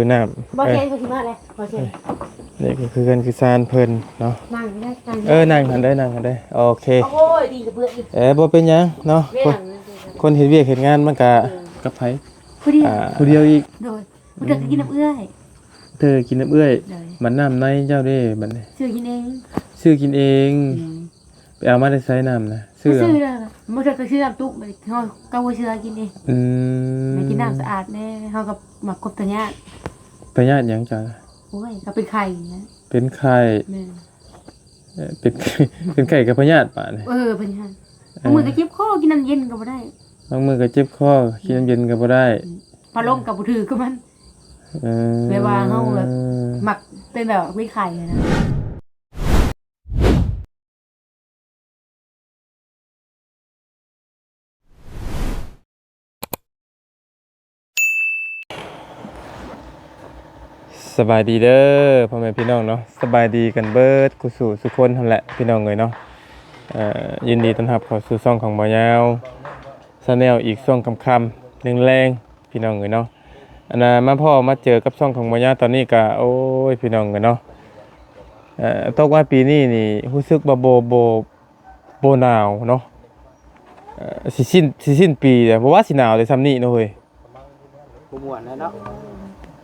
ຄືນ້ຳ ບໍ່ແຂນ ເອີ ເພິ່ນຊິມາແລ້ວ ບໍ່ແຂນ ນີ້ກໍຄືເຮືອນຄືຊານເພິ່ນເນາະ ນັ່ງໄດ້ ນັ່ງ ເອີ ນັ່ງຫັ້ນໄດ້ ນັ່ງຫັ້ນໄດ້ ໂອເຄ ໂອ້ຍ ດີກະເບື່ອອີກ ເອີ ບໍ່ເປັນຫຍັງເນາະ ແມ່ນ ຄົນເຮັດວຽກເຮັດງານມັນກະ ເອີ ກັບໃຜ ຜູ້ດຽວ ອ່າ ຜູ້ດຽວອີກ ໂດຍ ຜູ້ດຽວກໍກິນນຳເອື້ອຍ ເທີກິນນຳເອື້ອຍ ໂດຍ ມັນນ້ຳໃນເຈົ້າເດ້ບັດນີ້ ຊື້ກິນເອງ ຊື້ກິນເອງ ໂດຍ ໄປເອົາມາແຕ່ໃສນ້ຳນະ? ຊື້ ຊື້ເອົາ ບໍ່ເທື່ອກໍຊື້ນ້ຳຕຸບ ເຮົາກໍບໍ່ເຊື່ອກິນເອງ ອືມ ໄດ້ກິນນ້ຳສະອາດແດ່ ເຮົາກໍມັກຄົບພະຍາດ ພະຍາດຫຍັງເຈົ້າ? ໂອ້ຍ ກໍເປັນໄຂ້ນະ ເປັນໄຂ້ ແມ່ນ ເອີ ເປັນ ເປັນໄຂ້ກັບພະຍາດບາດນີ້ ເອີ ພະຍາດ ເອີ ບາງມື້ກໍເຈັບຄໍ ກິນນ້ຳເຢັນກໍບໍ່ໄດ້ ບາງມື້ກໍເຈັບຄໍ ກິນນ້ຳເຢັນກໍບໍ່ໄດ້ ອືມ ພັດລົມກໍບໍ່ຖືກກັບມັນ ເອີ ແບບວ່າເຮົາແບບມັກເປັນແບບເປັນໄຂ້ນະ ສະບາຍດີເດີພໍ່ແມ່ພີ່ນ້ອງເນາະ ສະບາຍດີກັນເບິດຄູ່ສູ່ສູ່ຄົນຫັ້ນແຫຼະພີ່ນ້ອງເອີຍເນາະ ເອີ ຍິນດີຕ້ອນຮັບເຂົ້າສູ່ຊ່ອງຂອງບ່າວຍາວ Channel ອີກຊ່ວງຄ່ຳໆ ແລງໆ ພີ່ນ້ອງເອີຍເນາະ ອັນນ່າ ມາພໍ້ມາເຈີກັບຊ່ອງຂອງບ່າວຍາວຕອນນີ້ກະ ໂອ້ຍ ພີ່ນ້ອງເອີຍເນາະ ເອີ ຕົກມາປີນີ້ນີ້ຮູ້ສຶກວ່າບໍ່ ບໍ່ ບໍ່ໜາວເນາະ ເອີ ຊິສິ້ນ ຊິສິ້ນປີແລ້ວ ບໍ່ວ່າຊິໜາວໄດ້ຊ່ຳນີ້ເນາະເຮີ້ຍ ບໍ່ມ່ວນແລ້ວເນາະ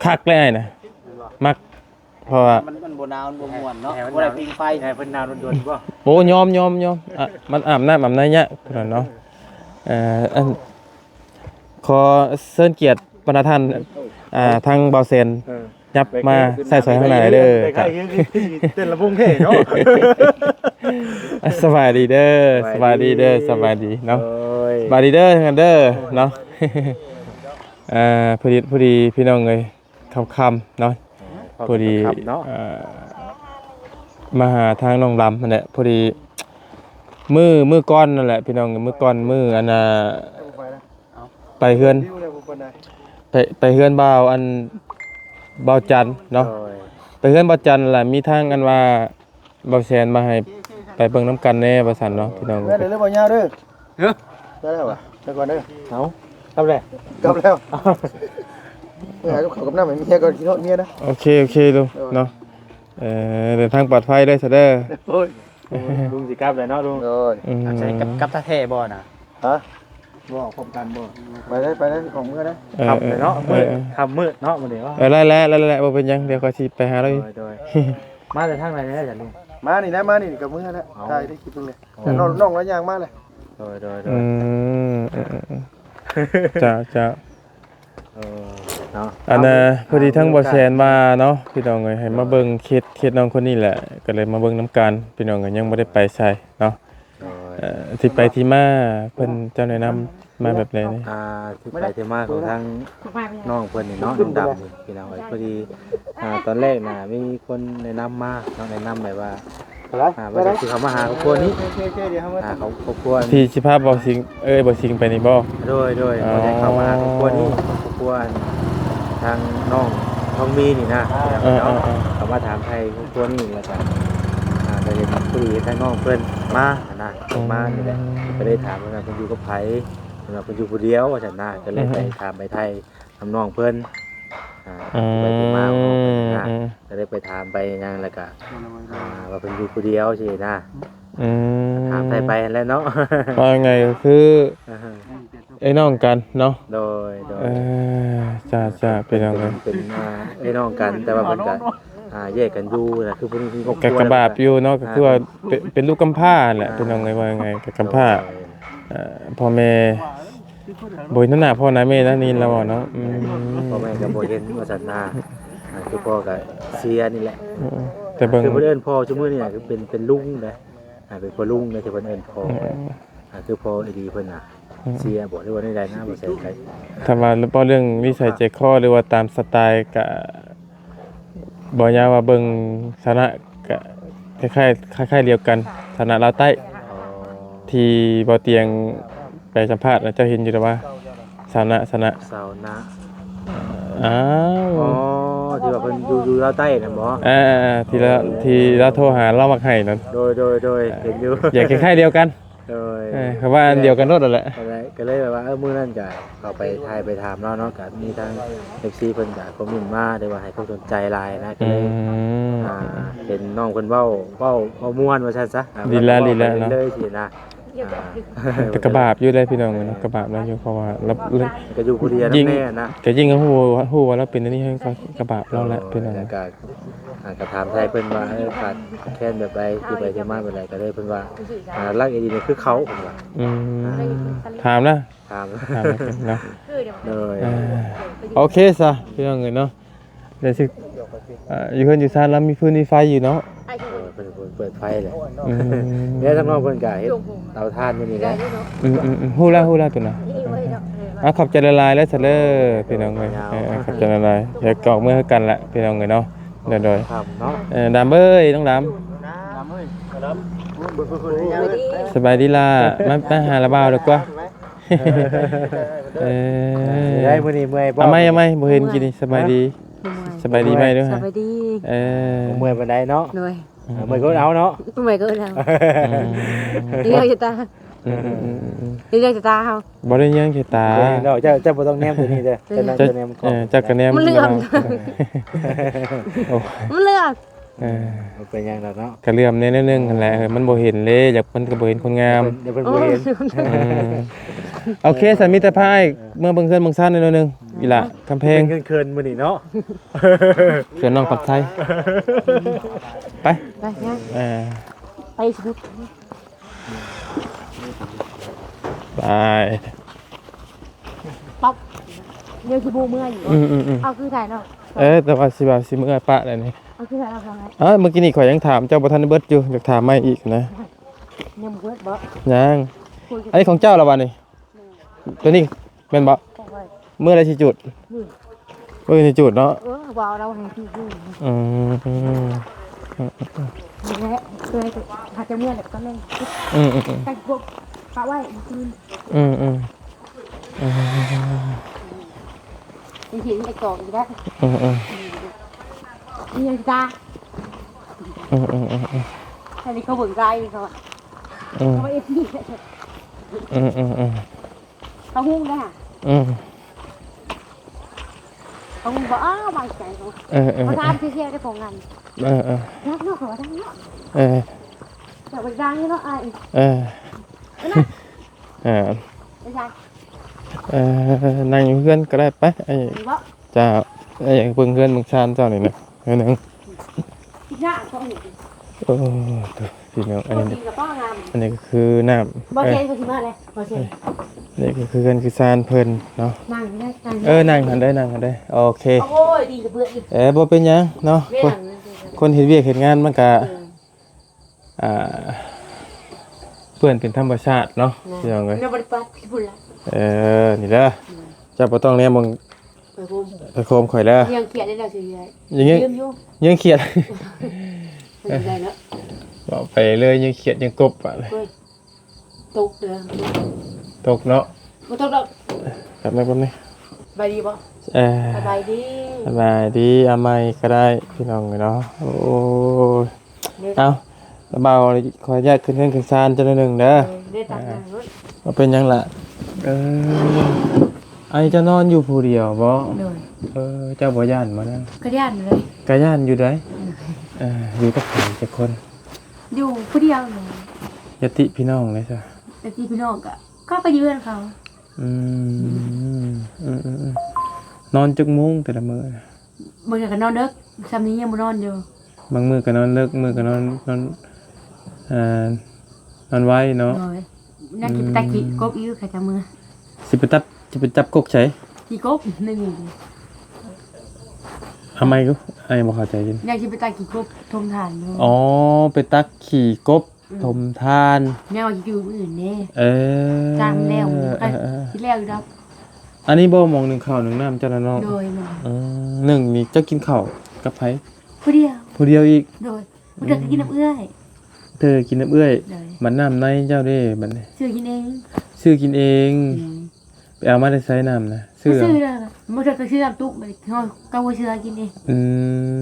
ຄັກແລ້ວອ້າຍນະ ແມ່ນບໍ່? ມັກ ເພາະວ່າ ມັນ ມັນບໍ່ໜາວ ມັນບໍ່ມ່ວນເນາະ ແຕ່ມັນ ບໍ່ໄດ້ ໜາວ ຜິງໄຟ ແຕ່ເພິ່ນໜາວດົນໆບໍ່? ໂອ້ ຍອມ ຍອມ ຍອມ ອະ ມັນອາບນ້ຳອາບໃນຍາກພຸ້ນນະເນາະ ເອີ ອັນ ຂໍເຊີນກຽດບັນດາທ່ານ ອ່າ ທາງບ່າວແສນ ເອີ ຫຍັບມາໃຊ້ສອຍທາງໜ້າເດີ ໄດ້ ເຕັ້ນລຳວົງແທ້ເນາະ ສະບາຍດີເດີ ສະບາຍດີເດີ ສະບາຍດີເນາະ ໂດຍ ສະບາຍດີເດີ ທັງນັ້ນເດີເນາະ ເອີ ພໍດີ ພໍດີພີ່ນ້ອງເອີຍ ຄ່ຳໆເນາະ ເອີ ພໍດີ ຄ່ຳໆເນາະ ເອີ ມາຫາທາງນ້ອງລຳຫັ້ນແຫຼະ ພໍດີ ມື້ ມື້ກ່ອນນັ້ນແຫຼະພີ່ນ້ອງ ມື້ກ່ອນ ມື້ອັນນ່າ ໄປເຮືອນ ໄປ ໄປເຮືອນບ່າວ ອັນ ບ່າວຈັນເນາະ ໂດຍ ໄປເຮືອນບ່າວຈັນລະ ມີທາງອັນວ່າ ບ່າວແສນມາໃຫ້ໄປເບິ່ງນຳກັນແດ່ວ່າຊັ້ນເນາະ ພີ່ນ້ອງ ແມ່ນເດີ ບໍ່ຍາວເດີ ເອີ ໄດ້ແລ້ວຫວາ ໄປກ່ອນເດີ ເອົາ ກັບແລ້ວ ກັບແລ້ວ ເອີ ເອົາເຂົ້າກັບນ້ຳໃຫ້ເມຍກ່ອນ ຊິຮອດເມຍນະ ໂອເຄ ໂອເຄ ລຸງເນາະ ເອີ ເດີນທາງປອດໄພເດີຊະເດີ ໂອ້ຍ ລຸງຊິກັບແລ້ວເນາະລຸງ ໂດຍ ອືມ ໃສ່ກັບ ກັບທ່າແທ້ບໍ່ນະ? ຮະ ບໍ່ ພ້ອມກັນບໍ່? ໄປເລີຍ ໄປເລີຍ ອອກເມືອເລີຍ ເອີ ຄ່ຳເລີຍເນາະ ເອີ ມືດ ເອີ ຄ່ຳມືດເນາະມື້ນີ້ເນາະ ເອີ ໄດ້ແລ້ວ ໄດ້ແລ້ວ ບໍ່ເປັນຫຍັງ ດຽວຂ້ອຍຊິໄປຫາລາວອີກ ໂດຍ ໂດຍ ມາແຕ່ທາງໃດແດ່ ອາຈານລຸງ? ມານີ້ແຫຼະ ມານີ້ກໍເມືອແລ້ວ ເອົ້າ ຖ່າຍໄດ້ຄລິບໜຶ່ງແລ້ວ ອໍ ແຕ່ນ້ອງ ນ້ອງລາວຍ່າງມາແລ້ວ ໂດຍ ໂດຍ ໂດຍ ອືມ ເອີ ເອີ ເອີ ເຈົ້າ ເຈົ້າ ເອີ ເນາະ ອັນນ່າ ພໍດີທາງບໍ່ແສນວ່າເນາະ ພີ່ນ້ອງເອີຍ ໃຫ້ມາເບິ່ງເຄສ ເຄສນ້ອງຄົນນີ້ແຫຼະ ກໍເລີຍມາເບິ່ງນຳກັນ ພີ່ນ້ອງເອີຍ ຍັງບໍ່ໄດ້ໄປໃສເນາະ ໂດຍ ເອີ ທີ່ໄປທີ່ມາເພິ່ນເຈົ້າແນະນຳມາແບບໃດນີ້? ອ່າ ທີ່ໄປທີ່ມາຂອງທາງນ້ອງເພິ່ນນີ້ເນາະ ນ້ອງດຳນີ້ ພີ່ນ້ອງເອີຍ ພໍດີ ອ່າ ຕອນແລກນະມີຄົນແນະນຳມາເນາະ ແນະນຳແບບວ່າ ອ່າ ວ່າຊິເຂົ້າມາຫາຄອບຄົວນີ້ ອ່າ ຄອບ ຄອບຄົວທີ່ຊິພາບ່າວສິງ ເອີຍ ບ່າວສິງໄປນີ້ບໍ່? ໂດຍ ໂດຍ ອໍ ວ່າຈະເຂົ້າມາຫາຄອບຄົວນີ້ ຄອບຄົວທາງນ້ອງທອງມີນີ້ນະ ອ່າ ເນາະ ອ່າ ອ່າ ເຂົ້າມາຖາມໄຖ່ຄອບຄົວນີ້ ແລ້ວກໍ ອ່າ ກໍເຫັນ ພໍດີເຫັນທາງນ້ອງເພິ່ນມາຫັ້ນນະ ເພິ່ນມານີ້ແຫຼະ ອືມ ກໍເລີຍຖາມວ່າເພິ່ນຢູ່ກັບໃຜ ເພິ່ນວ່າເພິ່ນຢູ່ຜູ້ດຽວວ່າຊັ້ນນະ ກໍເລີຍໄປ ອືມ ຖາມໄປໄຖ່ ນຳນ້ອງເພິ່ນ ອ່າ ອືມ ທີ່ໄປທີ່ມາຂອງນ້ອງເພິ່ນນະ ອືມ ກໍໄດ້ໄປຖາມໄປຫຍັງ ແລ້ວກະ ອ່າ ວ່າເພິ່ນຢູ່ຜູ້ດຽວຊີ້ນະ ອືມ ຖາມໄຖ່ໄປຫັ້ນແຫຼະເນາະ ວ່າໄງກໍຄື ອ່າຮະ ເອື້ອຍນ້ອງກັນເນາະ ໂດຍ ໂດຍ ເອີ ຈ້າໆ ເປັນຫຍັງ ເປັນ ເປັນ ອ່າ ເອື້ອຍນ້ອງກັນ ແຕ່ວ່າເພິ່ນກະ ອ່າ ແຍກກັນຢູ່ນະ ຄືເພິ່ນມີຄອບຄົວ ກະ ກະບາບຢູ່ເນາະ ກໍຄືວ່າ ອ່າ ເປັນ ເປັນລູກກຳພ້າຫັ້ນແຫຼະ ອ່າ ເປັນຫຍັງ ວ່າໄງ ກະກຳພ້າ ໂດຍ ເອີ ພໍ່ແມ່ບໍ່ເຫັນໜ້າພໍ່ໜ້າແມ່ນະ ນີ້ລາວເວົ້າເນາະ ອືມ ພໍ່ແມ່ກໍບໍ່ເຫັນວ່າຊັ້ນນະ ອ່າ ຄືພໍ່ກໍເສຍນີ້ແຫຼະ ອືມ ແຕ່ເບິ່ງ ຄືເພິ່ນເອີ້ນພໍ່ຊຸມື້ນີ້ນະ ຄືເປັນ ເປັນລຸງເດ້ ອ່າ ເປັນພໍ່ລຸງເດ້ທີ່ເພິ່ນເອີ້ນພໍ່ ອືມ ອ່າ ຄືພໍ່ອີ່ຫຼີເພິ່ນນະ ອືມ ເສຍບໍ່ ຫຼືວ່າແນວໃດນະ ບໍ່ແນ່ໃຈ ຖ້າວ່າເວົ້າເລື່ອງນິໄສໃຈຄໍ ຫຼືວ່າຕາມສະໄຕກໍ ບໍ່ຍາກວ່າເບິ່ງຖານະກະຄ້າຍໆ ຄ້າຍໆດຽວກັນ ຖານະລາວໃຕ້ ອໍ ທີ່ບໍ່ຕຽງໄປສຳພາດນະ ເຈົ້າເຫັນຢູ່ດອກວ່າ ສາວນະ ສາວນະ ສາວນະ ອ້າວ ອໍ ທີ່ວ່າເພິ່ນຢູ່ ຢູ່ລາວໃຕ້ນັ້ນບໍ່? ອ່າໆໆ ທີ່ລາວ ທີ່ລາວໂທຫາ ລາວມັກໄຫ້ນັ້ນ ໂດຍໆໆ ເຫັນຢູ່ ຢາກຄ້າຍໆດຽວກັນ ໂດຍ ເອີ ເພາະວ່າອັນດຽວກັນໂລດຫັ້ນແຫຼະ ກໍໄດ້ ກໍເລີຍແບບວ່າ ເອີ ມື້ນັ້ນກໍເຂົ້າໄປຖ່າຍໄປຖາມລາວເນາະ ກໍມີທາງເອັຟຊີເພິ່ນກໍຄອມເມັນມາ ຫຼືວ່າໃຫ້ຄວາມສົນໃຈຫຼາຍນະ ກໍເລີຍ ອືມ ອ່າ ເຫັນນ້ອງເພິ່ນເວົ້າ ເວົ້າ ເວົ້າມ່ວນວ່າຊັ້ນຊະ ອ່າ ດີແລ້ວ ເວົ້າ ດີແລ້ວເນາະ ເວົ້າໄປເລີຍໆຊີ້ນະ ອ່າ ແຕ່ກໍບາບຢູ່ເດ້ພີ່ນ້ອງເອີຍເນາະ ກໍບາບລາວຢູ່ ເພາະວ່າລາວ ກໍຢູ່ຜູ້ດຽວນຳແນ່ນະ ກໍຍິ່ງຮູ້ວ່າ ຮູ້ວ່າລາວເປັນອັນນີ້ ກໍ ກໍບາບລາວແຫຼະ ເອີ ພີ່ນ້ອງ ແລ້ວກໍ ອ່າ ກໍຖາມໄທເພິ່ນວ່າ ເອີ ຂາດແຄນແບບໃດ ທີ່ໄປທີ່ມາແບບໃດ ກໍເລີຍເພິ່ນວ່າ ອ່າ ຫຼັກອີ່ຫຼີນີ້ຄືເຂົາ ເພິ່ນວ່າ ອືມ ອ່າ ຖາມນະ ຖາມ ຖາມເນາະ ໂດຍ ອ່າ ໂອເຄຊະ ພີ່ນ້ອງເອີຍເນາະ ດຽວຊິ ອ່າ ຢູ່ເຮືອນຢູ່ຊານລາວມີຟືນມີໄຟຢູ່ເນາະ ເອີ ເພິ່ນ ເພິ່ນເປີດໄຟແຫຼະ ອືມ ແລ້ວທາງນອກເພິ່ນກໍເຮັດເຕົາຖ່ານຢູ່ນີ້ແຫຼະ ອືມໆໆ ຮູ້ແລ້ວ ຮູ້ແລ້ວຕົວນັ້ນ ອ່າ ຂອບໃຈຫຼາຍໆເດີ ຊະເດີ ພີ່ນ້ອງເອີຍ ເອີ ຂອບໃຈຫຼາຍໆ ດຽວກໍອອກເມືອຄືກັນແຫຼະ ພີ່ນ້ອງເອີຍເນາະ ໂດຍໆ ເອີ ດຳເອີຍ ນ້ອງດຳ ສະບາຍດີຫຼ້າ ມາ ມາຫາລາວບ່າວດີກວ່າ ເອີ ໄດ້ມື້ນີ້ເມື່ອຍບໍ່ ເອົາໃໝ່ ເອົາໃໝ່ ບໍ່ເຫັນກິນນີ້ ສະບາຍດີ ສະບາຍດີໃໝ່ເດີ ສະບາຍດີ ເອີ ບໍ່ເມື່ອຍປານໃດເນາະ ໂດຍ ເອີ ເມື່ອຍກໍເອົາເນາະ ເມື່ອຍກໍເອົາ ອືມ ເລື່ອງຊະຕາ ອືມໆໆໆ ເລື່ອງຊະຕາເຮົາ ບໍ່ໄດ້ເລື່ອງຊະຕາ ເຈົ້າ ເຈົ້າບໍ່ຕ້ອງແນມຕົວນີ້ເດີ ເຈົ້ານັ່ງຕົວແນມກ້ອງ ເອີ ເຈົ້າກໍແນມ ມັນເລື່ອງ ໂອ້ ມັນເລື່ອງ ເອີ ບໍ່ເປັນຫຍັງດອກເນາະ ກະເຫຼື່ອມແດ່ແນວໜຶ່ງຫັ້ນແຫຼະ ເອີ ມັນບໍ່ເຫັນເດ້ ຢາກ ມັນກໍບໍ່ເຫັນຄົນງາມ ດຽວເພິ່ນ ດຽວເພິ່ນບໍ່ເຫັນ ໂອ້ ອືມ ໂອເຄ ສາມີແຕ່ພາອ້າຍເມືອເບິ່ງເຮືອນເບິ່ງຊານໜ້ອຍໜຶ່ງ ອີ່ຫຼ້າ ກຳແພງ ເປັນເຂີນໆມື້ນີ້ເນາະ ເຂີນນ້ອງປັດໄທ ໄປ ໄປ ເອີ ໄປສຸດ ໄປ ປັອບ ດຽວຊິບໍ່ເມື່ອຢູ່ ອືມໆໆ ເອົາຄືຖ່າຍເນາະ ເອີ ແຕ່ວ່າຊິວ່າຊິເມື່ອປະແລ້ວນີ້ ເອົາຄືຖ່າຍເອົາ ເອີ ມື້ກີ້ນີ້ຂ້ອຍຍັງຖາມເຈົ້າບໍ່ທັນໄດ້ເບິດຢູ່ ຢາກຖາມໃໝ່ອີກນະ ຍັງບໍ່ເບິດບໍ່ ຍັງ ອັນນີ້ຂອງເຈົ້າລະຫວານີ້ ໂຕນີ້ແມ່ນບໍ່ ຂອງໃຜ ມື້ໃດຊິຈູດ ມື້ ມື້ນີ້ຈູດເນາະ ເອີ ວ່າເອົາໃຫ້ທີ່ຢູ່ ອືມ ນີ້ແຫຼະ ເພື່ອໃຫ້ ຖ້າຈະເມື່ອແລ້ວກໍແມ່ນ ອືມໆໆ ໃສ່ພວກປະໄວ້ມື້ຄືນ ອືມໆ ອືມ ຊິເຫັນໄອ້ກອກອີກແລ້ວ ອືມໆ ນີ້ຍັງຕາ ອືມໆໆໆ ອັນນີ້ເຂົາເບິ່ງໄດ້ເຂົາວ່າ ອືມ ເຂົາວ່າເອັຟຊີ ອືມໆໆ ເຂົາຮູ້ນະ ອືມ ເຂົາຮູ້ບໍ່ ອ້າວ ວາງໃຈເຂົາ ເອີໆໆ ເຂົາຖາມເທື່ອໆ ເຈົ້າຂອງງານ ເອີໆ ດັງເນາະ ເຂົາວ່າດັງເນາະ ເອີ ເຈົ້າບໍ່ໄດ້ດັງເນາະ ອ້າຍ ເອີ ເອີ ໄປໃສ ເອີ ໄປໃສ ເອີ ນັ່ງຢູ່ເຮືອນກໍໄດ້ ໄປ ໄອ້ ນີ້ບໍ່ ເຈົ້າ ໄອ້ ເບິ່ງເຮືອນເບິ່ງຊານເຈົ້ານີ້ນະ ເຮືອນໜຶ່ງ ກິນນ້ຳກໍເຫັນ ໂອ້ ໂຕ ພີ່ນ້ອງ ອັນນີ້ ກິນກັບປ້າງາມ ອັນນີ້ກໍຄືນ້ຳ ບໍ່ ເອີ ເຊນກໍຊິມາແລ້ວ ບໍ່ ເອີ ເຊນ ນີ້ກໍຄືເຮືອນຄືຊານເພິ່ນເນາະ ນັ່ງໄດ້ ນັ່ງ ເອີ ນັ່ງຫັ້ນເດີ ນັ່ງຫັ້ນເດີ ໂອເຄ ໂອ້ຍ ດີນກະເບືອອີກ ເອີ ບໍ່ເປັນຫຍັງເນາະ ແມ່ນ ຄົນ ຄົນເຮັດວຽກເຮັດງານມັນກະ ເອີ ອ່າ ເປື້ອນເປັນທຳມະຊາດເນາະ ແມ່ນ ພີ່ນ້ອງເອີຍ ຍັງບໍ່ໄດ້ປັດທີ່ພຸ້ນລະ ເອີ ນີ້ເດີ ອືມ ເຈົ້າບໍ່ຕ້ອງແນມເບິ່ງ ໄພໂຄມ ໄພໂຄມຂ້ອຍເດີ ຍັງຄຽດໄດ້ແລ້ວຊິໃຫຍ່ ຍັງ ຍັງ ຍັງຄຽດ ເປັນໄດ້ເນາະ ເວົ້າໄປເລີຍ ຍັງຄຽດຍັງກົບບາດນີ້ ໂອ້ຍ ຕົກເດີ ຕົກເນາະ ບໍ່ຕົກດອກ ແປັບໜຶ່ງ ແປັບໜຶ່ງ ສະບາຍດີບໍ່? ເອີ ສະບາຍດີ ສະບາຍດີ ເອົາໃໝ່ກໍໄດ້ ພີ່ນ້ອງເອີຍເນາະ ໂອ້ຍ ເອົາ ລະບ່າວ ຂໍອະນຸຍາດຂຶ້ນເຮືອນຂຶ້ນຊານຈັກໜ້ອຍໜຶ່ງເດີ ເອີ ບໍ່ເປັນຫຍັງລະ ເອີ ອັນນີ້ເຈົ້ານອນຢູ່ຜູ້ດຽວບໍ? ໂດຍ ເອີ ເຈົ້າບໍ່ຢ້ານບໍນະ? ກໍຢ້ານເລີຍ ກໍຢ້ານຢູ່ໃດ໋ ເອີ ຢູ່ກັບໃຜຈັກຄົນ? ຢູ່ຜູ້ດຽວນີ້ ຍາດຕິພີ່ນ້ອງເດຊະ? ຍາດຕິພີ່ນ້ອງກໍ ເຂົາກໍຢູ່ເຮືອນເຂົາ ອືມ ອືມໆໆ ນອນຈັກໂມງແຕ່ລະມື້? ບາງເທື່ອກໍນອນເດິກ ຊ່ຳນີ້ຍັງບໍ່ນອນຢູ່ ບາງມື້ກໍນອນເລິກ ມື້ກໍນອນ ນອນ ອ່າ ນອນໄວເນາະ ໂດຍ ຍັງຊິໄປຕັກຂີ້ ອືມ ກົບອີກ ຂ້າເຈົ້າເມືອ ຊິໄປຕັບ ຊິໄປຈັບກົກໃສ? ຂີ້ກົບ ນີ້ ເອົາໃໝ່ດູ ອ້າຍບໍ່ເຂົ້າໃຈຢູ່ ຍັງຊິໄປຕັກຂີ້ກົບຖົມຖ່ານຢູ່ ອໍ ໄປຕັກຂີ້ກົບ ອືມ ຖົມຖ່ານ ແນວຢູ່ອື່ນເດ້ ເອີ ຈ້າງແລ້ວ ເອີໆໆ ຊິແລ້ວຢູ່ດອກ ອັນນີ້ບໍ່ ໝ່ອງໜຶ້ງເຂົ້າໜຶ້ງນ້ຳເຈົ້ານະນ້ອງ? ໂດຍ ແມ່ນ ອືມ ໜຶ້ງນີ້ເຈົ້າກິນເຂົ້າກັບໃຜ? ຜູ້ດຽວ ຜູ້ດຽວອີກ? ໂດຍ ອືມ ຜູ້ດຽວກໍກິນນຳເອື້ອຍ ເອີ ກິນນຳເອື້ອຍ ໂດຍ ບັດນ້ຳໃນເຈົ້າເດ້ບັດນີ້? ຊື້ກິນເອງ ຊື້ກິນເອງ ໂດຍ ໄປເອົາມາແຕ່ໃສນ້ຳນະ? ຊື້ ຊື້ເດີ ມື້ເທື່ອກໍຊື້ນ້ຳຕຸກ ບາດນີ້ເຮົາກໍບໍ່ເຊື່ອກິນເອງ ອື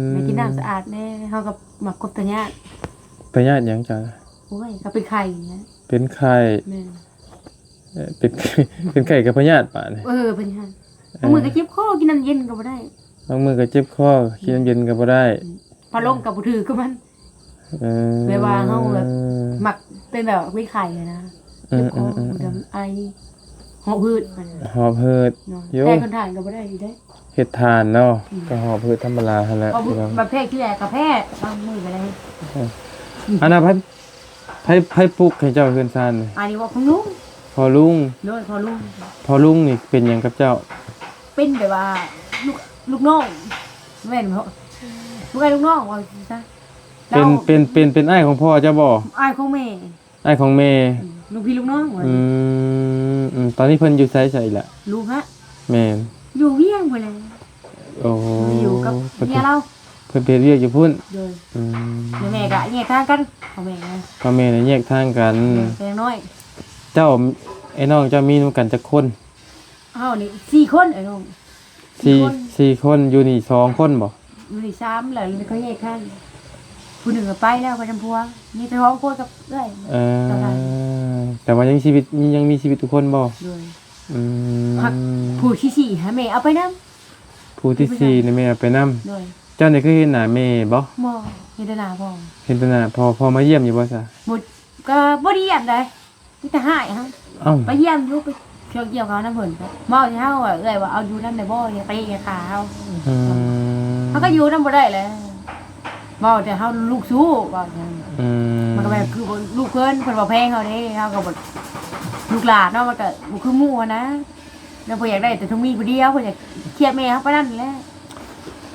ມ ໄດ້ກິນນ້ຳສະອາດແດ່ ເຮົາກໍມັກກົບພະຍາດ ພະຍາດຫຍັງເຈົ້ານະ? ໂອ້ຍ ກໍເປັນໄຂ້ນີ້ແຫຼະ ເປັນໄຂ້ ແມ່ນ ເອີ ເປັນ ເປັນໄຂ້ກັບພະຍາດບາດນີ້. ເອີ ເປັນຫຍັງ? ເອີ ບາງມື້ກໍເຈັບຄໍ ກິນນ້ຳເຢັນກໍບໍ່ໄດ້ ບາງມື້ກໍເຈັບຄໍ ກິນນ້ຳເຢັນກໍບໍ່ໄດ້. ອືມ ພັດລົມກໍບໍ່ຖືກກັບມັນ. ເອີ ແບບວ່າເຮົາແບບມັກເປັນແບບເປັນໄຂ້ນະ. ເຈັບຄໍ ອືມໆໆ ແລ້ວໄອ ຫອບຫືດ ຫອບຫືດ. ໂອ້ ແຕ່ຄົນທານກໍບໍ່ໄດ້ຢູ່ເດ້ ເຮັດທານເນາະ. ອືມ ກໍຫອບຫືດທຳມະດາຫັ້ນແຫຼະ ບໍ່ ພີ່ນ້ອງ ບັດແພ້ຂີ້ແຫຼກໍແພ້ ບາງມື້ກໍໄດ້. ເອີ ອັນນັ້ນໃຜ ໃຜ ໃຜປຸກໃຫ້ເຈົ້າເຮືອນຊານນີ້? ອັນນີ້ເວົ້າຂອງລຸງ ພໍ່ລຸງ. ໂດຍ ພໍ່ລຸງ. ພໍ່ລຸງນີ້ເປັນຫຍັງກັບເຈົ້າ? ເປັນແບບວ່າລູກ ລູກນ້ອງ ແມ່ນບໍ່? ລູກອ້າຍລູກນ້ອງວ່າຊັ້ນຊະ. ເປັນ ເຈົ້າ ເປັນ ເປັນ ເປັນອ້າຍຂອງພໍ່ເຈົ້າບໍ່? ອ້າຍຂອງແມ່. ອ້າຍຂອງແມ່. ອືມ ລູກພີ່ລູກນ້ອງວ່າ. ອືມ ອືມ ຕອນນີ້ເພິ່ນຢູ່ໃສ ໃສລະ? ລູກຫະ? ແມ່ນ ຢູ່ວຽງພຸ້ນແຫຼະ. ໂອ້ ຢູ່ກັບເມຍລາວ ເພິ່ນໄປເຮັດວຽກຢູ່ພຸ້ນ. ໂດຍ. ອືມ ແມ່ກໍແຍກທາງກັນ ພໍ່ແມ່ນະ ພໍ່ແມ່ນະແຍກທາງກັນ. ໂດຍ ແຕ່ນ້ອຍ. ເຈົ້າ ໄອ້ນ້ອງເຈົ້າມີນຳກັນຈັກຄົນ? ເຮົານີ້ສີ່ຄົນ ເອີ ນ້ອງ ສີ່ ສີ່ຄົນ ສີ່ຄົນ. ຢູ່ນີ້ສອງຄົນບໍ່? ຢູ່ນີ້ສາມ ແລ້ວເຂົາແຍກທາງ ຜູ້ໜຶ່ງກໍໄປແລ້ວ ໄປນຳຜົວ. ມີແຕ່ສອງຄົນກັບເອື້ອຍ. ເອີ ກັບຫຼານ. ແຕ່ວ່າຍັງຊີວິດ ຍັງມີຊີວິດທຸກຄົນບໍ່? ໂດຍ. ອືມ ພັກຜູ້ທີສີ່ໃຫ້ແມ່ເອົາໄປນຳ. ຜູ້ທີສີ່ນີ້ແມ່ເອົາໄປນຳ. ໂດຍ. ເຈົ້ານີ້ເຄີຍເຫັນໜ້າແມ່ບໍ່? ບໍ່ ເຫັນແຕ່ໜ້າພໍ່. ເຫັນແຕ່ໜ້າພໍ່. ພໍ່ມາຢ້ຽມຢູ່ບໍ່ຊະ? ບໍ່ ກໍບໍ່ໄດ້ຢ້ຽມໃດ. ມີແຕ່ຮ້າຍເຮົາ. ເອົ້າ ໄປຢ້ຽມຢູ່ ໄປເກັບກ່ຽວເຂົ້ານຳເພິ່ນ ເວົ້າໃສ່ເຮົາວ່າ ເອື້ອຍວ່າເອົາຢູ່ນຳໄດ້ບໍ່ ຢ່າໄປຢ່າຂ້າເຮົາ. ອືມ ເຮົາກໍຢູ່ນຳບໍ່ໄດ້ແຫຼະ ເວົ້າແຕ່ເຮົາລູກຊູ້ ເວົ້າຈັ່ງ. ອືມ ມັນກໍແບບຄືບໍ່ ລູກເພິ່ນ ເພິ່ນບໍ່ແພງເຮົາເດ້ ເຮົາກໍບໍ່ ລູກຫຼານເນາະ ມັນກໍບໍ່ຄືໝູ່ຫັ້ນນະ. ແລ້ວບໍ່ຢາກໄດ້ແຕ່ທອງມີຜູ້ດຽວ ເພິ່ນຢາກຄຽດແມ່ເຮົາປານນັ້ນແຫຼະ.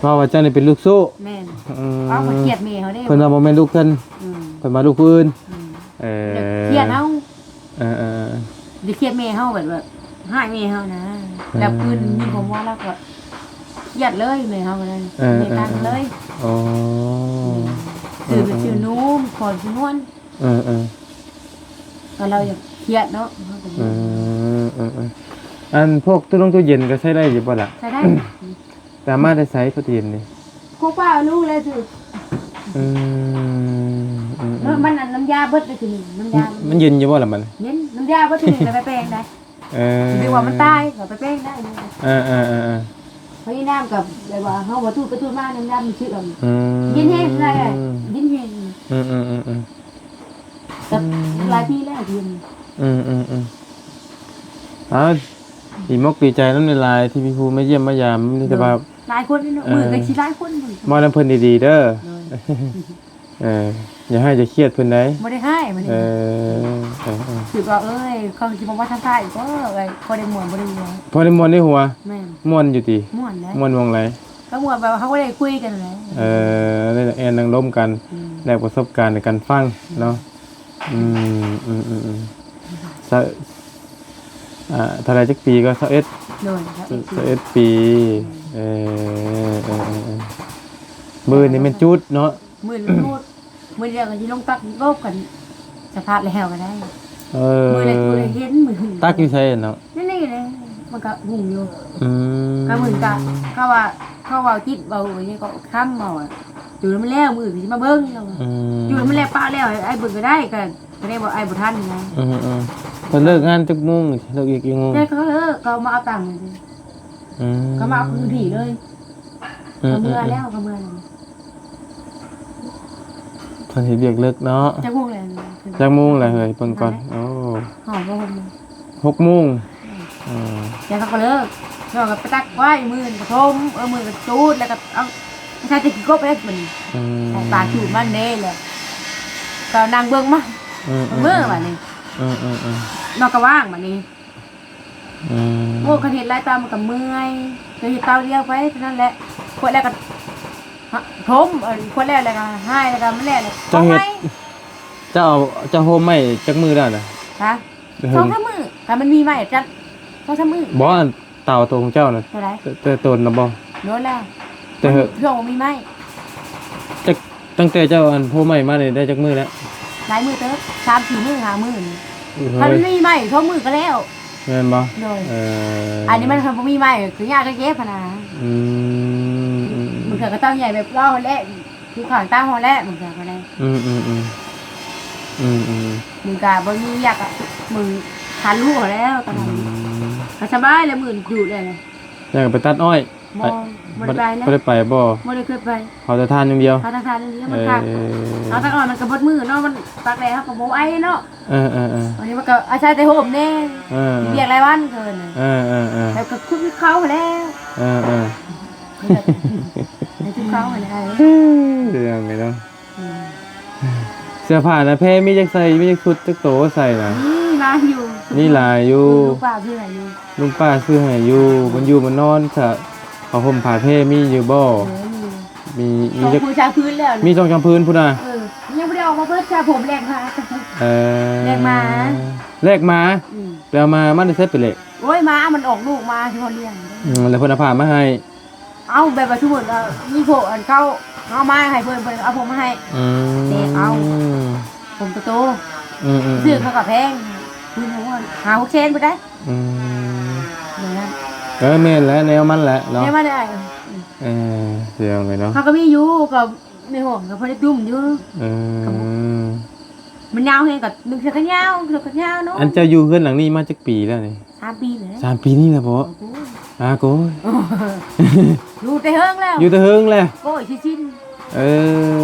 ເວົ້າວ່າເຈົ້ານີ້ເປັນລູກຊູ້. ແມ່ນ. ອືມ ເອົາ ເພິ່ນຄຽດແມ່ເຮົາເດ້ ເພິ່ນວ່າບໍ່ແມ່ນລູກເພິ່ນ. ອືມ ເພິ່ນວ່າລູກຜູ້ອື່ນ. ອືມ ເອີ ຢາກຄຽດເຮົາ. ເອີໆ ຢາກຄຽດແມ່ເຮົາ ແບບ ແບບຮ້າຍແມ່ເຮົານະ. ເອີ ແລ້ວຄືນຍິງຂອງວ່າລາວກໍຄຽດເລີຍ ແມ່ເຮົາກໍໄດ້. ເອີ ເຮັດຕາມເລີຍ. ໂອ້ ອືມ ຊື້ໄປຊື້ນົມ ຂໍຊື້ນວນ. ເອີໆ ກໍລາວຢາກຄຽດເນາະ ເຮົາກໍ. ເອີໆ ອັນພວກຕູ້ລົງຕູ້ເຢັນກໍໃຊ້ໄດ້ຢູ່ບໍ່ລະ? ໃຊ້ໄດ້. ໄປເອົາມາແຕ່ໃສ? ປະເທດນີ້ ໂຄກປາເອົາລູກແລ້ວຖືກ. ອືມ ອືມໆ ເນາະ ມັນ ອັນ ນ້ຳຢາເບິດເລີຍທີນີ້ ນ້ຳຢາ ມັນເຢັນຢູ່ບໍ່ລະບັດນີ້? ເຢັນ ນ້ຳຢາເບິດທີນີ້ ແລ້ວໄປແປງໄດ້. ເອີ ຖືວ່າມັນຕາຍ ກໍໄປແປງໄດ້. ເອີໆໆໆ ເພາະນ້ຳກັບແບບວ່າເຮົາບໍ່ຕູດໄປຕູດມາ ນ້ຳຢາມັນຊຶອອກ. ອືມ ເຢັນແຮງ ເຢັນແຮງ. ອືມໆໆໆ ກໍ ອືມ ຫຼາຍປີແລ້ວທີ່ຢູ່ນີ້. ອືມໆໆ ເອົາ ດີມົກດີໃຈນຳຫຼາຍໆ ທີ່ມີຜູ້ມາຢ້ຽມມາຢາມ. ມີແຕ່ວ່າ ໂດຍ ຫຼາຍຄົນເນາະ. ເອີ ມື້ກໍຊິຫຼາຍຄົນ. ເວົ້ານຳເພິ່ນດີໆເດີ. ໂດຍ. ເອີ ຢ່າຮ້າຍຢ່າຄຽດເພິ່ນໃດ. ບໍ່ໄດ້ຮ້າຍ ບໍ່ໄດ້. ເອີ ເອີໆ ຄືວ່າ ເອີຍ ເຂົາຊິບໍ່ມາທາງທ້າຍກໍ ເອີຍ ພໍໄດ້ມ່ວນ ບໍ່ໄດ້ຫົວ ພໍໄດ້ມ່ວນໄດ້ຫົວ. ແມ່ນ. ມ່ວນຢູ່ຕິ? ມ່ວນແຫຼະ. ມ່ວນໝ່ອງໃດ? ກໍມ່ວນແບບວ່າເຮົາກໍໄດ້ຄຸຍກັນແຫຼະ. ເອີ ໄດ້ແອນນັ່ງລົມກັນ ອືມ ແລກປະສົບການໃນການຟັງເນາະ. ອືມ ອືມໆ ຊະ ອ່າ ເທົ່າໃດຈັກປີກໍ ຊາວເອັດ. ໂດຍ ຊາວເອັດປີ. ອືມ ເອີ ເອີໆໆ ມື້ນີ້ແມ່ນຈູດເນາະ. ມື້ນີ້ຈູດ ມື້ດຽວກໍຊິລົງຕັກກົບກັນ ສະພາບແລ້ວກໍໄດ້. ເອີ ມື້ລະຈູດເຫັນມື້. ຕັກຢູ່ໃສເນາະ? ໃນນີ້ແຫຼະ ມັນກໍຫຸ້ງຢູ່. ອືມ ກໍມື້ກໍ ເຂົາວ່າ ເຂົາເວົ້າຈິດເວົ້າຫຍັງກໍຄຳເວົ້າ ຈູດແລ້ວ ມື້ອື່ນຊິມາເບິ່ງ. ອືມ ຈູດແລ້ວປະແລ້ວ ໃຫ້ອ້າຍເບິ່ງກໍໄດ້ ກໍ ກໍໄດ້ບໍ່ ອ້າຍບໍ່ທັນນະ. ອືມໆ ເພິ່ນເລີກງານຈັກໂມງ? ເລີກອີກຈັກໂມງ? ແຕ່ເຂົາເລີກ ເຂົາມາເອົາຕັງ. ອືມ ກໍມາເອົາຄືນທີ່ເລີຍ. ອືມ ກໍເມືອແລ້ວ ອືມ ກໍເມືອແລ້ວ. ເພິ່ນເຮັດວຽກເລິກເນາະ. ຈັກໂມງແລ້ວ? ຈັກໂມງແລ້ວເຮີ້ຍ? ເບິ່ງກ່ອນ. ໂອ້ ຮອດບໍ່? ຫົກໂມງ. ຫົກໂມງ. ອືມ ແລ້ວເຂົາກໍເລີກ ເຂົາກໍໄປຕັກໄວ້ ມື້ກໍຖົມ ເອີ ມື້ກໍຈູດ ແລ້ວກໍເອົາ ໃສ່ແຕ່ຂີ້ກົບເດ້ບັດນີ້. ອືມ ຕາຈູດມັນເດ້ ແລ້ວກໍນັ່ງເບິ່ງມາ. ອືມ ເບິ່ງ ອືມ ບັດນີ້. ອືມໆໆ ນອນກໍວ່າງບັດນີ້. ອືມ ໂອ້ ຄັນເຮັດຫຼາຍເຕົາມັນກໍເມື່ອຍ ກໍເຮັດເຕົາດຽວໄປເທົ່ານັ້ນແຫຼະ. ຂວດແລ້ວກໍຖົມ ເອີ ຂວດແລ້ວ ແລ້ວກໍຮ້າຍ ແລ້ວກໍມັນແລ້ວ ແລ້ວ ເຈົ້າເຮັດ ເຈົ້າເອົາ ເຈົ້າໂຮມໄມ້ຈັກມື້ແລ້ວນະ? ຮະ? ສອງສາມມື້ ຖ້າມັນມີໄມ້ຈັກສອງສາມມື້. ບໍ່ ອັນເຕົາໂຕຂອງເຈົ້ານະ. ໂຕໃດ? ແຕ່ ແຕ່ໂຕນນະບໍ່? ໂດນແລ້ວ ແຕ່ ມັນຊ່ວງບໍ່ມີໄມ້. ຈັກ ຕັ້ງແຕ່ເຈົ້າ ອັນ ໂພໄມ້ມານີ້ໄດ້ຈັກມື້ແລ້ວ? ຫຼາຍມື້ເຕີບ ສາມສີ່ມື້ ຫ້າມື້ນີ້. ໂອ້ຍ ຄັນມັນມີໄມ້ສອງມື້ກໍແລ້ວ. ແມ່ນບໍ່? ໂດຍ. ເອີ ອັນນີ້ມັນຄັນບໍ່ມີໄມ້ກໍຍາກກໍເຈັບຫັ້ນນະ. ອືມ ອືມໆ ບາງເທື່ອກໍເຕົາໃຫຍ່ແບບເຮົາຫັ້ນແຫຼະ ຢູ່ຂ້າງເຕົາຫັ້ນແຫຼະ ບາງເທື່ອກໍໄດ້. ອືມໆໆ ອືມໆ ບາງກະບໍ່ມີວຽກອະ ມື້ ທານລູກຫັ້ນແລ້ວ ຕອນນັ້ນ ອືມ ກໍສະບາຍແລ້ວ ມື້ຢຸດແລ້ວ ຢາກໄປຕັດອ້ອຍ. ບໍ່ ໄປ ບໍ່ໄດ້ໄປແລ້ວ ບໍ່ໄດ້ໄປບໍ່? ບໍ່ໄດ້ເຄີຍໄປ ເຜົາແຕ່ຖ່ານຢ່າງດຽວ ເຜົາແຕ່ຖ່ານຢ່າງດຽວ ມັນຄັກ ເອີ ເອົາແຕ່ກ່ອນມັນກໍເບິດມື້ເນາະ ມັນຕາກແດດເຮົາກໍບໍ່ໄຫວເນາະ ເອີໆໆ ອັນນີ້ມັນກໍອາໄສແຕ່ໂຮມແດ່ ເອີໆ ວຽກຫຼາຍວັນເກີນ ເອີໆໆ ແລ້ວກໍຄຸດເຂົ້າແລ້ວ ເອີໆ ໃຫ້ທຸກເຂົ້າແລ້ວ ເລື່ອງນີ້ເນາະ. ອືມ ເສື້ອຜ້ານະ ແພມີຈັກໃສ່ ມີຈັກຊຸດ ຈັກໂຕໃສ່ນະ? ມີຫຼາຍຢູ່ ມີຫຼາຍຢູ່ ລຸງປ້າຊື້ໃຫ້ຢູ່ ລຸງປ້າຊື້ໃຫ້ຢູ່ ເພິ່ນຢູ່ເພິ່ນນອນຊະ ຜ້າຫົ່ມຜ້າແພມີຢູ່ບໍ່? ເອີ ມີ ມີ ມີຈັກ ສອງພື້ນສາມພື້ນແລ້ວ ມີສອງສາມພື້ນພຸ້ນນະ ເອີ ຍັງບໍ່ໄດ້ອອກມາເບິດຊະ ຜົມແລກມາ ເອີ ແລກມາ ແລກມາ ອືມ ໄປເອົາມາ ມາແຕ່ໃສໄປແລກ? ໂອ້ຍ ມາ ມັນອອກລູກມາ ຊິພໍລ້ຽງ ອືມ ແລ້ວເພິ່ນເອົາຜ້າມາໃຫ້ ເອົາ ແບບວ່າສົມມຸດວ່າມີພວກອັນເຂົາເອົາມາໃຫ້ເພິ່ນ ເພິ່ນເອົາຜົມມາໃຫ້ ອືມ ແບບເອົາຜົມໂຕໆ ອືມໆໆ ຊື້ເຂົາກໍແພງ ຄືຫ້າຫົກແສນພຸ້ນໃດ ອືມ ແບບນັ້ນ ເອີ ແມ່ນແຫຼະ ແນວມັນແຫຼະເນາະ ແນວມັນແຫຼະ ເອີ ເລື່ອງນີ້ເນາະ ເຮົາກໍມີຢູ່ ກໍໃນຫ້ອງກໍພໍໄດ້ຕຸ້ມຢູ່ ເອີ ມັນຍາວແຮງກໍນຸ່ງເສື້ອແຂນຍາວ ເສື້ອແຂນຍາວເນາະ ອັນເຈົ້າຢູ່ເຮືອນຫຼັງນີ້ມາຈັກປີແລ້ວນີ້? ສາມປີແລ້ວ ສາມປີນີ້ແລ້ວບໍ? ອາໂກຍ ຢູ່ແຕ່ເຫິງແລ້ວ ຢູ່ແຕ່ເຫິງແລ້ວ ໂກຍຊິຊິນ ເອີ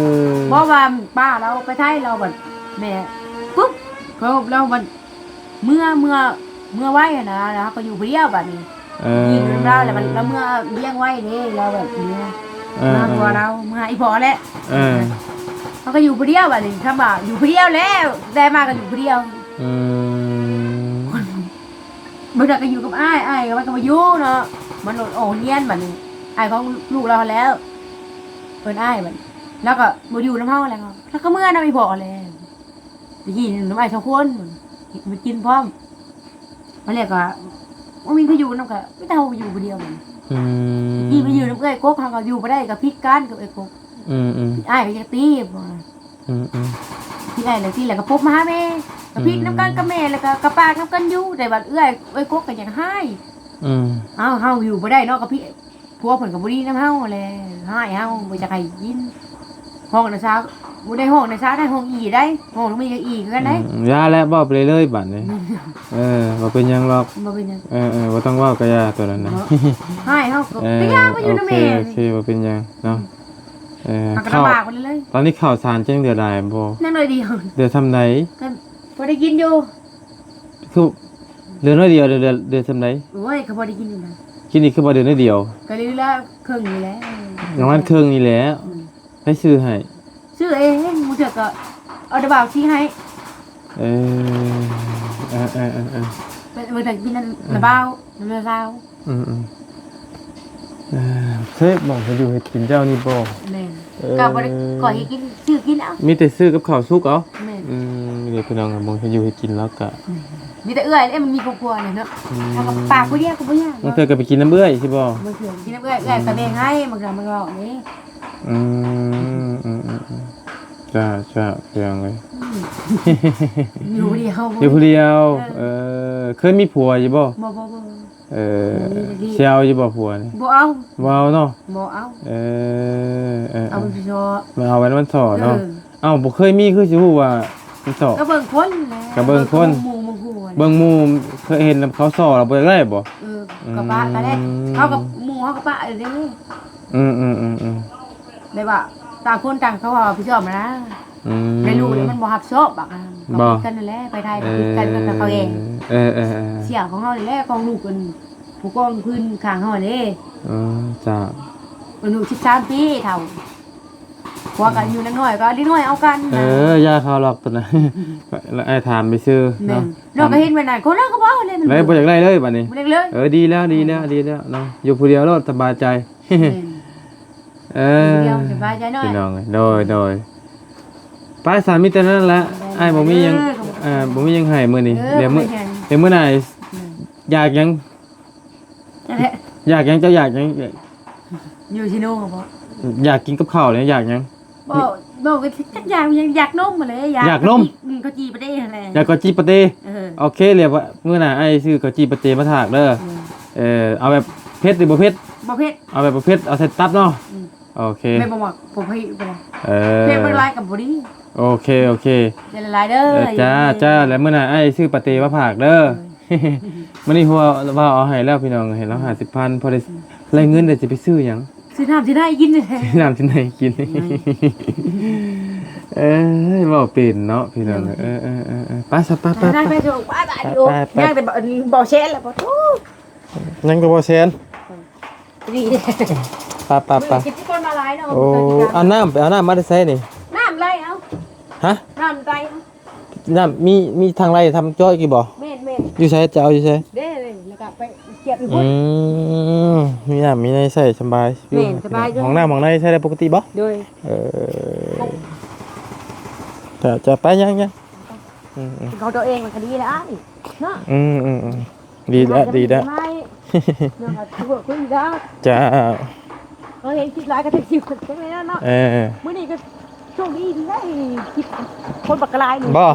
ບໍ່ວ່າປ້າລາວໄປໄທລາວບັດແມ່ປຶບ ເຂົາລາວບັດເມືອ ເມືອ ເມືອໄວຫັ້ນນະ ລາວກໍຢູ່ຜູ້ດຽວບັດນີ້ ເອີ ຢູ່ນຳລາວແລ້ວບັດລາວເມືອວຽງໄວເດ້ ລາວແບບເມືອ ເອີ ມາຜົວລາວ ເມືອອີ່ພໍ່ແຫຼະ ເອີ ເຮົາກໍຢູ່ຜູ້ດຽວບັດນີ້ ຄຳວ່າຢູ່ຜູ້ດຽວແລ້ວ ແຕ່ມາກໍຢູ່ຜູ້ດຽວ ອືມ ບາງເທື່ອກໍຢູ່ກັບອ້າຍ ອ້າຍມັນກໍບໍ່ຢູ່ເນາະ ມັນໂດດອອກໂຮງຮຽນບັດນີ້ ອ້າຍຂອງລູກລາວຫັ້ນແຫຼະ ເອີ້ນອ້າຍບັດນີ້ ລາວກໍບໍ່ຢູ່ນຳເຮົາແລ້ວ ລາວກໍເມືອນຳອີ່ພໍ່ແລ້ວ ໄປກິນນຳອ້າຍສອງຄົນ ມາກິນພ້ອມ ມາແລ້ວກໍບໍ່ມີໃຜຢູ່ນຳ ກໍມີແຕ່ເຮົາຢູ່ຜູ້ດຽວບັດນີ້ ອືມ ກີ້ໄປຢູ່ນຳເອື້ອຍກົກ ເຮົາກໍຢູ່ບໍ່ໄດ້ ກໍພິດກັນກັບເອື້ອຍກົກ ອືມໆ ອ້າຍກໍຢາກຕີ ອືມໆ ທີ່ໄດ້ແລ້ວ ທີ່ແລ້ວກໍປົບມາຫາແມ່ ກໍພິດນຳກັນກັບແມ່ ແລ້ວກໍກະປາກນຳກັນຢູ່ ແຕ່ວ່າເອື້ອຍ ເອື້ອຍກົກກໍຢາກຮ້າຍ ອືມ ເອົາ ເຮົາຢູ່ບໍ່ໄດ້ເນາະ ກໍພິດ ຜົວເພິ່ນກໍບໍ່ດີນຳເຮົາແຫຼະ ຮ້າຍເຮົາ ບໍ່ຢາກໃຫ້ກິນ ຮ້ອງນະຊາ ບໍ່ໄດ້ຮ້ອງນະຊາໄດ້ ຮ້ອງອີ່ໄດ້ ຮ້ອງແລ້ວມີກໍອີ່ຄືກັນໄດ໋ ອືມ ຢ່າແຫຼະ ເວົ້າໄປເລື້ອຍໆ ບາດນີ້ ເອີ ບໍ່ເປັນຫຍັງດອກ ບໍ່ເປັນຫຍັງ ເອີໆ ບໍ່ຕ້ອງເວົ້າກໍຢ່າ ຕົວນັ້ນນະ ເນາະ ຮ້າຍເຮົາກໍ ເອີ ກໍຢ່າໄປຢູ່ນຳແມ່ ໂອເຄ ໂອເຄ ບໍ່ເປັນຫຍັງເນາະ ເອີ ເຮົາກໍລຳບາກໄປເລື້ອຍໆ ເຂົ້າ ຕອນນີ້ເຂົ້າສານຈັ່ງເຫຼືອຫຼາຍບໍ່? ຍັງໜ້ອຍດຽວ ເຫຼືອສ່ຳໃດ? ກໍພໍໄດ້ກິນຢູ່ ຄືເຫຼືອໜ້ອຍດຽວ ເຫຼືອ ເຫຼືອ ເຫຼືອສ່ຳໃດ? ໂອ້ຍ ກໍພໍໄດ້ກິນຢູ່ນະ ກິນນີ້ຄືວ່າເດືອນໜ້ອຍດຽວ ກໍເຫຼືອເຄິ່ງນີ້ແຫຼະ ປະມານເຄິ່ງນີ້ແຫຼະ ອືມ ໃຜຊື້ໃຫ້? ຊື້ເອງ ບາງເທື່ອກໍເອົາແຕ່ບ່າວຊື້ໃຫ້ ເອີ ເອີໆໆ ບາງເທື່ອກິນນຳ ເອີ ນ້າບ່າວ ນ້າບ່າວ ອືມໆ ເອີ ເຊບໝ່ອງເຮັດຢູ່ເຮັດກິນເຈົ້ານີ້ບໍ່? ແມ່ນ ເອີ ກໍບໍ່ໄດ້ ຂ້ອຍເຮັດກິນ ຊື້ກິນເອົາ ມີແຕ່ຊື້ກັບເຂົ້າສຸກເອົາ ແມ່ນ ອືມ ນີ້ພີ່ນ້ອງ ໝ່ອງເຮັດຢູ່ເຮັດກິນລາວກະ ແມ່ນ ມີແຕ່ເອື້ອຍເດ້ ມັນມີຄອບຄົວແຫຼະເນາະ ອືມ ເຮົາກໍປາກຜູ້ດຽວກໍບໍ່ຍາກ ບາງເທື່ອກໍໄປກິນນຳເອື້ອຍຊິບໍ່? ບາງເທື່ອກິນນຳເອື້ອຍ ເອື້ອຍກໍແບ່ງໃຫ້ ບາງເທື່ອມັນກໍເວົ້າເດ້ ອືມ ອືມໆໆ ຈ້າໆ ພີ່ນ້ອງເອີຍ ອືມ ຢູ່ຜູ້ດຽວ ຢູ່ຜູ້ດຽວ ເອີ ເອີ ເຄີຍມີຜົວຢູ່ບໍ່? ບໍ່ໆໆ ເອີ ບໍ່ມີຈັກທີ ຊິເອົາຢູ່ບໍ່ຜົວນີ້? ບໍ່ເອົາ ບໍ່ເອົາເນາະ ບໍ່ເອົາ ເອີ ເອີ ເອົາມັນຊໍ ມາເອົາໄວ້ນຳມັນຊໍເນາະ ເອີ ເອົ້າ ບໍ່ເຄີຍມີຄືຊິຮູ້ວ່າມັນຊໍ ກໍເບິ່ງຄົນແຫຼະ ກໍເບິ່ງຄົນ ເບິ່ງໝູ່ໝູ່ຜູ້ແຫຼະ ເບິ່ງໝູ່ ເຄີຍເຫັນນຳເຂົາຊໍແລ້ວບໍ່ຢາກໄດ້ບໍ່? ເອີ ກໍປະກໍໄດ້ ອືມ ເຮົາກັບໝູ່ເຮົາກໍປະເດ້ ອືມໆໆໆ ແບບວ່າຕ່າງຄົນຕ່າງເຂົາຮັບຜິດຊອບນະ ອືມ ໄດ້ລູກແລ້ວມັນບໍ່ຮັບຊອບບັກ ບໍ່ ກໍຜິດກັນນັ້ນແຫຼະ ໄປໄທກໍຜິດກັນ ເອີ ກໍເຂົາເອງ ເອີໆໆ ເສຍຂອງເຮົານີ້ແຫຼະ ຂອງລູກອັນຜູ້ກອງພື້ນຂ້າງເຮົານີ້ ເອີ ເຈົ້າ ອາຍຸສິບສາມປີເຖົ້າ ຜົວກໍອາຍຸນ້ອຍໆ ກໍເດັກນ້ອຍເອົາກັນ ເອີ ນະ ຢ່າເຂົາຫຼອກຕົວນັ້ນ ແລ້ວອ້າຍຖາມໄປຊື່ ແມ່ນ ເນາະ ນ້ອງກໍເຫັນແບບນັ້ນ ຄົນເຮົາກໍບໍ່ເອົາເລີຍ ມັນບໍ່ຢາກໄດ້ເລີຍບາດນີ້ ບໍ່ຢາກເລີຍ ເອີ ດີແລ້ວ ດີແລ້ວ ດີແລ້ວເນາະ ຢູ່ຜູ້ດຽວໂລດສະບາຍໃຈ ແມ່ນ ເອີ ຢູ່ຜູ້ດຽວສະບາຍໃຈໜ້ອຍ ພີ່ນ້ອງເອີຍ ໂດຍ ໂດຍ ໄປສາ ມີແຕ່ນັ້ນແຫຼະ ໄດ້ ອ້າຍບໍ່ມີຫຍັງ ເອີ ເອີ ບໍ່ມີຫຍັງໃຫ້ມື້ນີ້ ເອີ ດຽວມື້ ບໍ່ເປັນຫຍັງ ດຽວມື້ໜ້າ ອືມ ຢາກຫຍັງ? ນັ້ນແຫຼະ ຢາກຫຍັງ? ເຈົ້າຢາກຫຍັງ? ຢູ່ຊິໂນບໍ? ຢາກກິນກັບເຂົ້າແລ້ວ ຢາກຫຍັງ? ບໍ່ ບໍ່ ກໍຢາກຫຍັງ ຢາກນົມຫັ້ນແຫຼະ ຢາກ ຢາກນົມ ອືມ ເຂົ້າຈີ່ປາເຕ້ຫັ້ນແຫຼະ ຢາກເຂົ້າຈີ່ປາເຕ້ ເອີ ໂອເຄ ແລ້ວມື້ໜ້າອ້າຍຊື້ເຂົ້າຈີ່ປາເຕ້ມາຖາກເດີ ເອີ ເອີ ເອົາແບບເຜັດຫຼືບໍ່ເຜັດ? ບໍ່ເຜັດ ເອົາແບບບໍ່ເຜັດ ເອົາໃສ່ຕັບເນາະ ອືມ ໂອເຄ ແມ່ບໍ່ມັກ ບໍ່ເຜັດ ເອີ ເຜັດມັນຫຼາຍກໍບໍ່ດີ ໂອເຄ ໂອເຄ ໃຈຫຼາຍໆເດີ ເອີ ຈ້າ ຈ້າ ແລ້ວມື້ໜ້າອ້າຍຊື້ປາເຕ້ມາຝາກເດີ ເອີ ມື້ນີ້ຫົວວ່າເອົາໃຫ້ແລ້ວພີ່ນ້ອງ ໃຫ້ລາວຫ້າສິບພັນ ພໍໄດ້ໄລ່ເງິນ ແລ້ວຊິໄປຊື້ຫຍັງ? ຊື້ນ້ຳຊື້ໃນກິນ ຊື້ນ້ຳຊື້ໃນກິນ. ເອີຍ ເວົ້າເປັນເນາະພີ່ນ້ອງ. ເອີ ເອີ ເອີ ເອີ ໄປຊະ ໄປ ໄປ ໄປ ໄປ ໄປ ໄປ ໄປ ໄປ ຍ່າງແຕ່ບໍ່ ອັນບໍ່ແຊນແລ້ວບໍ່ ໂອ້ ຍັງແຕ່ບໍ່ແຊນ. ນີ້ ໄປ ໄປ ໄປ ເກັບທີ່ຄົນມາຫຼາຍເນາະ. ໂອ້ ເອົານ້ຳ ໄປເອົານ້ຳມາແຕ່ໃສນີ້? ນ້ຳໄຫຼເອົາ. ຮະ? ນ້ຳໄຫຼເອົາ. ນ້ຳມີ ມີທາງໄລ່ທຳຈ້ອຍກີ່ບໍ່? ແມ່ນໆ. ຢູ່ໃສ? ຈະເອົາຢູ່ໃສ? ເດ້ ແລ້ວກໍໄປກຽບຢູ່ພຸ້ນ. ອືມ ມີນ້ຳມີໃນໃຊ້ສະບາຍ. ແມ່ນ ສະບາຍຢູ່. ຫ້ອງນ້ຳຫ້ອງໃນໃຊ້ໄດ້ປົກກະຕິບໍ່? ໂດຍ. ເອີ ຈະ ຈະໄປ ຍັງ ຍັງ. ອືມໆ ເຮົາຕົວເອງມັນກໍດີແລ້ວອ້າຍເນາະ. ອືມໆ ດີແລ້ວ ດີແລ້ວ. ເລື່ອງກໍຖືວ່າຄຸຍແລ້ວ. ເຈົ້າ ເຮົາເຫັນຄລິບຫຼາຍກໍເປັນສິບ ເປັນໄປແລ້ວເນາະ. ເອີ ມື້ນີ້ກໍໂຊກດີທີ່ໄດ້ຄລິບຄົນບັກຫຼາຍນີ້. ບໍ່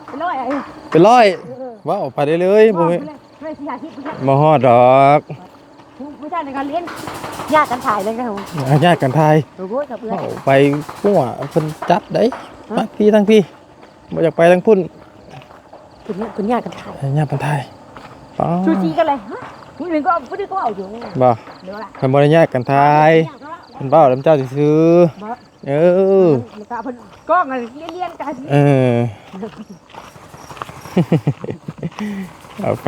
ເປັນຮ້ອຍ ເປັນຮ້ອຍ. ເອີ ເວົ້າໄປເລື້ອຍໆ ບໍ່ ບໍ່ ບໍ່ຮອດດອກ. ຜູ້ ຜູ້ຊາຍໃນການເຫັນຍາດກັນຖ່າຍເລີຍນະ. ຍາດກັນຖ່າຍ. ໂອ້ຍ ເວົ້າໄປຕົວະ ເພິ່ນຈັບໄດ໋. ຮະ? ມາພີ້ ທາງພີ້ ບໍ່ຢາກໄປທາງພຸ້ນ. ເພິ່ນ ເພິ່ນຍາດກັນຖ່າຍ ເອີ ຍາດກັນຖ່າຍ. ປ້າ ຊູຊີກັນເລີຍ. ຮະ? ຜູ້ໜຶ່ງກໍ ຜູ້ໜຶ່ງກໍເວົ້າຢູ່. ບໍ່ ເດີລະ ເພິ່ນບໍ່ໄດ້ຍາດກັນຖ່າຍ. ເພິ່ນເວົ້ານຳເຈົ້າຊື່ໆ. ບໍ່ ເອີ ແລ້ວກໍເພິ່ນກ້ອງລຽນໆກັນ. ເອີ ເອົາໄປ.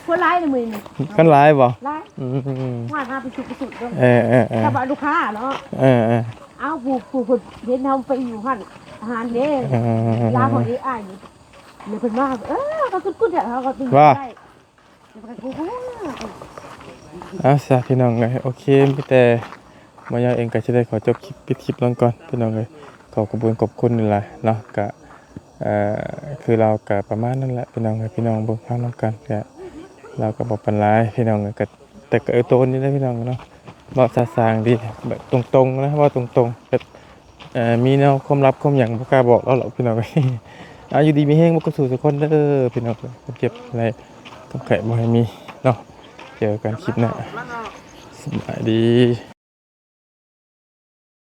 ຄົນຫຼາຍໃນມື້ນີ້. ຄົນຫຼາຍບໍ່? ຫຼາຍ. ອືມ ວ່າຫາໄປສຸດໄປສຸດເດີ. ເອີໆໆ ຖ້າວ່າລູກຄ້າເນາະ. ເອີໆ ເອົາ ຜູ້ ຜູ້ເພິ່ນເຫັນເຮົາໄປຢູ່ຮ້ານອາຫານເດ້. ເອີ ລາວເຮົາໄດ້ອ້າຍນີ້ ແລ້ວເພິ່ນວ່າ ເອີ ເຂົາສຸດກຸດແທ້ ເຮົາກໍຕື່ນ ວ່າ ໄດ້. ເອົາຊະພີ່ນ້ອງເອີຍ ໂອເຄ ມີແຕ່ ບໍ່ຍາວເອງກໍຊິໄດ້ຂໍຈົບຄລິບ ປິດຄລິບລົງກ່ອນພີ່ນ້ອງເອີຍ. ຂໍຂອບຄຸນຂອບຄຸນຫຼາຍໆເນາະ. ກະ ເອີ ຄືລາວກະປະມານນັ້ນແຫຼະພີ່ນ້ອງເອີຍ. ພີ່ນ້ອງເບິ່ງຟັງນຳກັນ ກະລາວກະບໍ່ປານຫຼາຍພີ່ນ້ອງເອີຍ. ກະ ແຕ່ກະເອີໂຕນຢູ່ເດ້ພີ່ນ້ອງເນາະ. ເວົ້າສາສາງດີ ແບບຕົງໆນະ ເວົ້າຕົງໆ ແບບ ເອີ ມີແນວຄວາມລັບຄວາມຫຍັງບໍ່ກ້າບອກລາວດອກພີ່ນ້ອງເອີຍ. ເອົາ ຢູ່ດີມີແຮງເບິດສູ່ສູ່ຄົນເດີພີ່ນ້ອງ. ຄວາມເຈັບໃນຄວາມໄຂ້ບໍ່ໃຫ້ມີເນາະ. ເຈີກັນຄລິບໜ້າ ສະບາຍດີ.